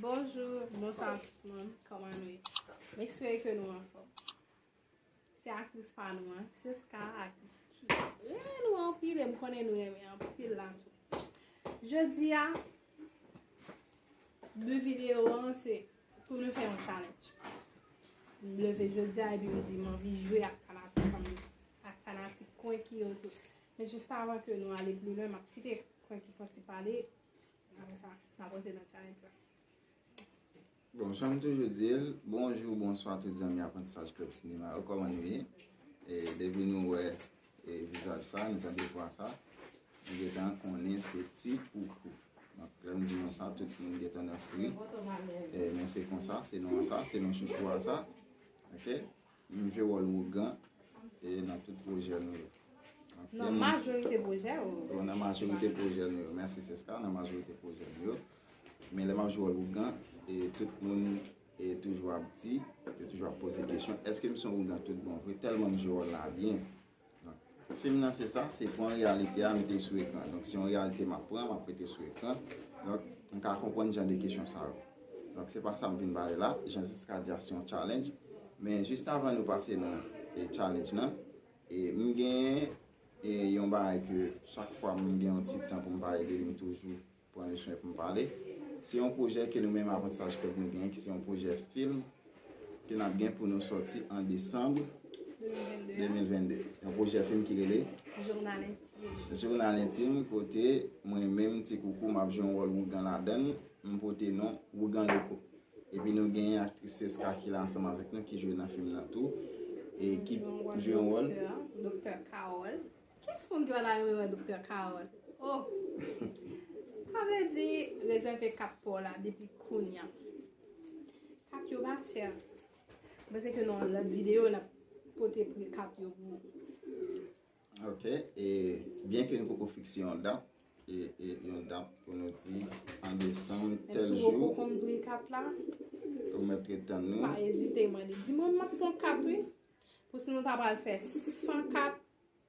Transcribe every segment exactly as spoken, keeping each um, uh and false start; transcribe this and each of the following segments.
Bonjou, bonswa tout moun, kòman nou ye? M espere ke nou anfòm. Se aktris pa nou an, Seska, aktris ki renmen nou anpil, e m konnen nou renmen anpil la tou. Jodi a, bi videyo an se pou nou fè yon challenge. M leve jodi a epi m di m anvi jwe ak fanatik pa m yo, ak fanatik Kwenki yo tou. Men jis avan ke nou ale pli lwen, m ap kite Kwenki fè yon ti pale, apre sa, n ap rantre nan challenge la. Bon, jan m toujou di l, bonjou, bonswa tout zanmi Aprantisaj Club Sinema yo, kòman nou ye? E depi nou wè e vizaj sa, nou tande vwa sa, nou gentan konnen se Ti Koukou. Donk, lè m di nou sa, tout moun gen tandans ri. E, men se konsa, se non sa, se non chouchou a sa. Oke? M jwe wòl ougan e nan tout pwojè nou yo. Oke, Nan majorite pwojè yo. Bon, nan majorite pwojè nou yo. Mèsi Seska, nan majorite pwojè nou yo. Men lè m ap jwe wòl ougan, e tout moun e toujou ap di, yo toujou ap poze kesyon, èske m se yon ougan tout bon vre? Tèlman m jwe wòl la byen. Donk, fim nan se sa, se pran reyalite a mete sou ekran. Donk, se yon reyalite m ap pran, m ap mete sou ekran. Donk, m ka konprann jan de kesyon sa yo. Donk, se pa sa m vin pale la. Jan Seska di a, se yon challenge. Men, jis avan nou pase nan e challenge nan, e m genyen e yon bagay ke chak fwa m gen yon ti tan pou m pale de li, m toujou pran le swen pou m pale. Se yon pwojè ke nou menm Aprantisaj Club nou genyen, ki se yon pwojè fim ke n ap gen pou nou sòti an desanm de mil vennde. Yon pwojè fim ki rele Jounal entim. Jounal entim, kote mwen menm, Ti Koukou, m ap jwe yon wòl ougan ladan l, m pote non Ougan Loko. Epi nou genyen aktris Seska ki la ansanm avèk nou, ki jwe nan fim nan tou, e ki jwe yon wòl. Doktè Carole. Kiyès moun ki pa ta renmen wè Doktè Carole? Oh! Sa vle di, rezève kat pa w la depi kounye a. Kat yo pa chè. Mwen panse ke nan lòt videyo, n ap pote pri kat yo pou ou. Oke, e byen ke nou poko fikse yon dat, e, e yon dat pou nou di an desanm, tèl jou. Menm si w poko konn pri kat la, ou mèt ret tann nou. Pa ezite, mande. Di mwen, m ap pran kat, wi. Pou si nou ta pral fè san kat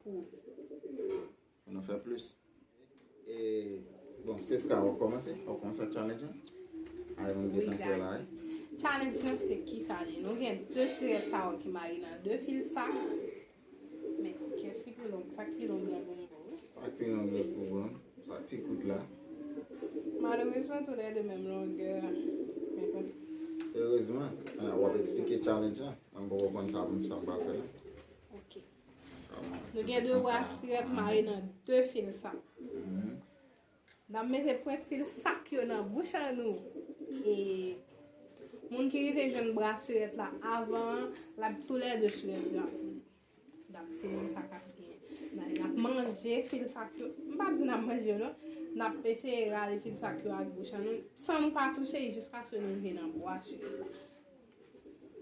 pou. Pou nou fè plis. E, bon, Seska, w ap kòmanse? W ap kòmanse ak challenge an? Ay, mwen gentan kwè la, wi. Challenge nan se kisa li? Nou gen de sirèt sa yo ki mare nan de fil sak. Men, kiyès ki pi long? Sa k pi long la pou m ba w. Sa k pi long la pou w ban m? Sa k pi kout la? Malerezman, toulède menm longè. Men bon. Erezman, w ap eksplike challenge la. Mwen poko konn sa pou m, sa m pral fè la. Ok. Nou gen de bwa sirèt mare nan de fil sak. N ap mete pwent fil sak yo nan bouch an nou. E moun ki rive jwenn bwa sirèt la avan an, l ap toulède sirèt yo ap koule. Donk, se menm sa k ap genyen. N ap manje fil sak yo. M pa di n ap manje yo, non. N ap eseye rale fil sak yo ak bouch an nou, san nou pa touche yo, jiskaske nou rive nan bwa sirèt la.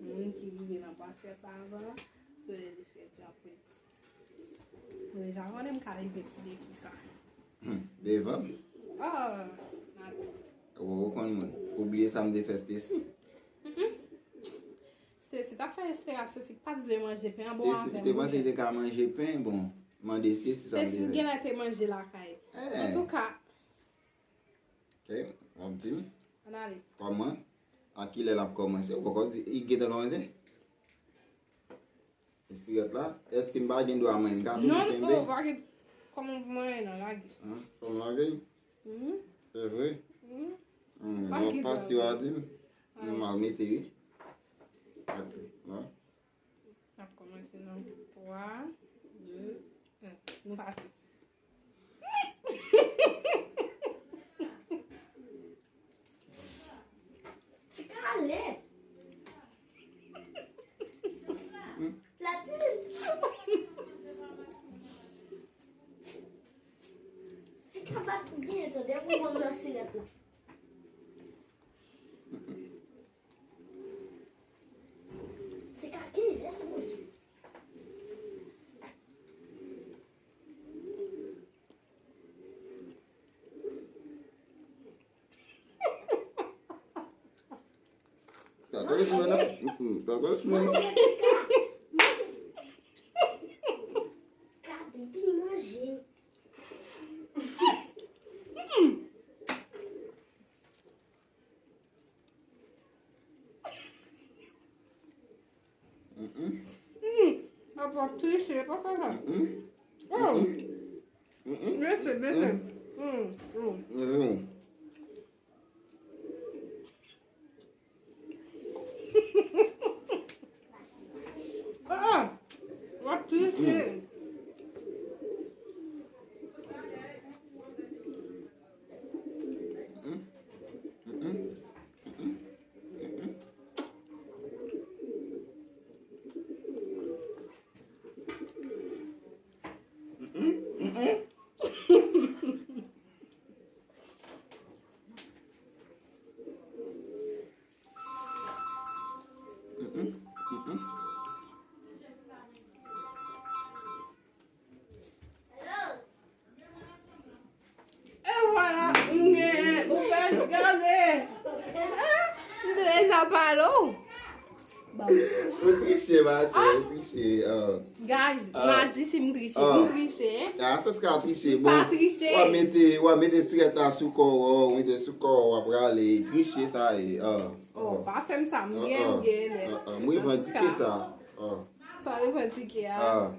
Moun ki rive nan bwa sirèt la avan an, toulède sirèt yo ap koule. Ou deja konnen m ka rive ti defi sa. Hmm, devan? Oh, maten. Ou konn moun. Ou bliye sa m te fè Stacy? Stacy t ap fè Estera, Stacy pa t vle manje pen an, bon, Stacy te panse li te ka manje pen, bon, mande Stacy sa m te fè. Stacy genlè te manje lakay. Antouka. Ok, w ap di m? Ann ale. Kòman? A kilè l ap kòmanse? Ou poko di, li gentan kòmanse? E sirèt la, èske m pa gen dwa manyen? M ka toujou kenbe? Non, ou pa gen kòman pou manyen nan lage. An, fò m lage? Mhm. Se vre? Mhm. Hmm, lè w pati w a di m. Nòmal mete wi. Ok, la. N ap kòmanse nan twa, de, en. Nou pati. Ti kale. Platin. Ti kabat pou genyen tande pou mwen nan sirèt la. Ti kake, lèse mwen di. Tata resmen nan. Mm-mm, tata resmen nan. Gade, pi manje. Hmm, apa triche, pa fè sa. Oh. Bese, bese. Hmm, hmm. Ah, ah. W ap triche. E vwala, m gen, ou fè gade. M deja pale w. Bon. Ou triche, ma chè, ou triche. Ah. Guys, ah, m a di si m triche. Ah. M triche. Ah, Seska triche. M pa bon, triche. W a mete, w a mete sirèt la sou kò w, w mete sou kò w, w ap rale, triche sa ye. Ah. Oh, pa fè m sa, m gen, m gen nèt. Ah, ah, m revandike sa. Ah. Sa w revandike a. Ah.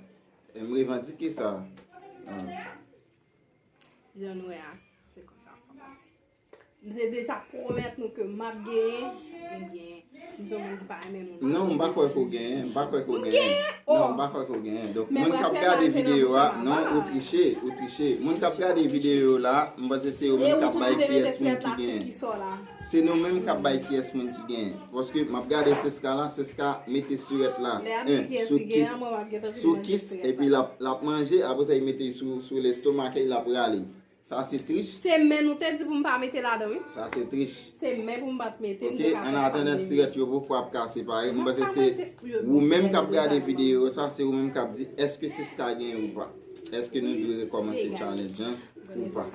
E m revandike sa. Ah. Jan nou wè a, se konsa sa pase. M te deja pwomèt nou ke m ap genyen, ebyen, m se yon moun ki pa renmen moun. Non, m pa kwè ke w genyen, m pa kwè ke w genyen. M genyen! Non, m pa kwè ke w genyen. Donk, moun k ap gade videyo a, non, ou triche, ou triche. Moun k ap gade videyo la, m panse se yo menm k ap bay kiyès moun ki genyen. Se nou menm k ap bay kiyès moun ki genyen. Paske m ap gade Seska la, Seska mete sirèt la. Lè y ap di kiyès ki genyen, mwen m ap gentan vin manje sirèt la. Sou kis, epi l ap, l ap manje, apre sa, li mete l sou, sou lestomak li, l ap rale. Sa se trich. Se men nou te di pou m pa mete ladan, wi. Sa se trich. Se men pou m pa t mete, m te ka fè sa m vle. Ok, an atandan sirèt yo poko ap ka separe, m panse se ou menm k ap gade videyo sa, se ou menm k ap di, èske Seska genyen ou pa? Èske nou dwe rekòmanse challenge lan ou pa?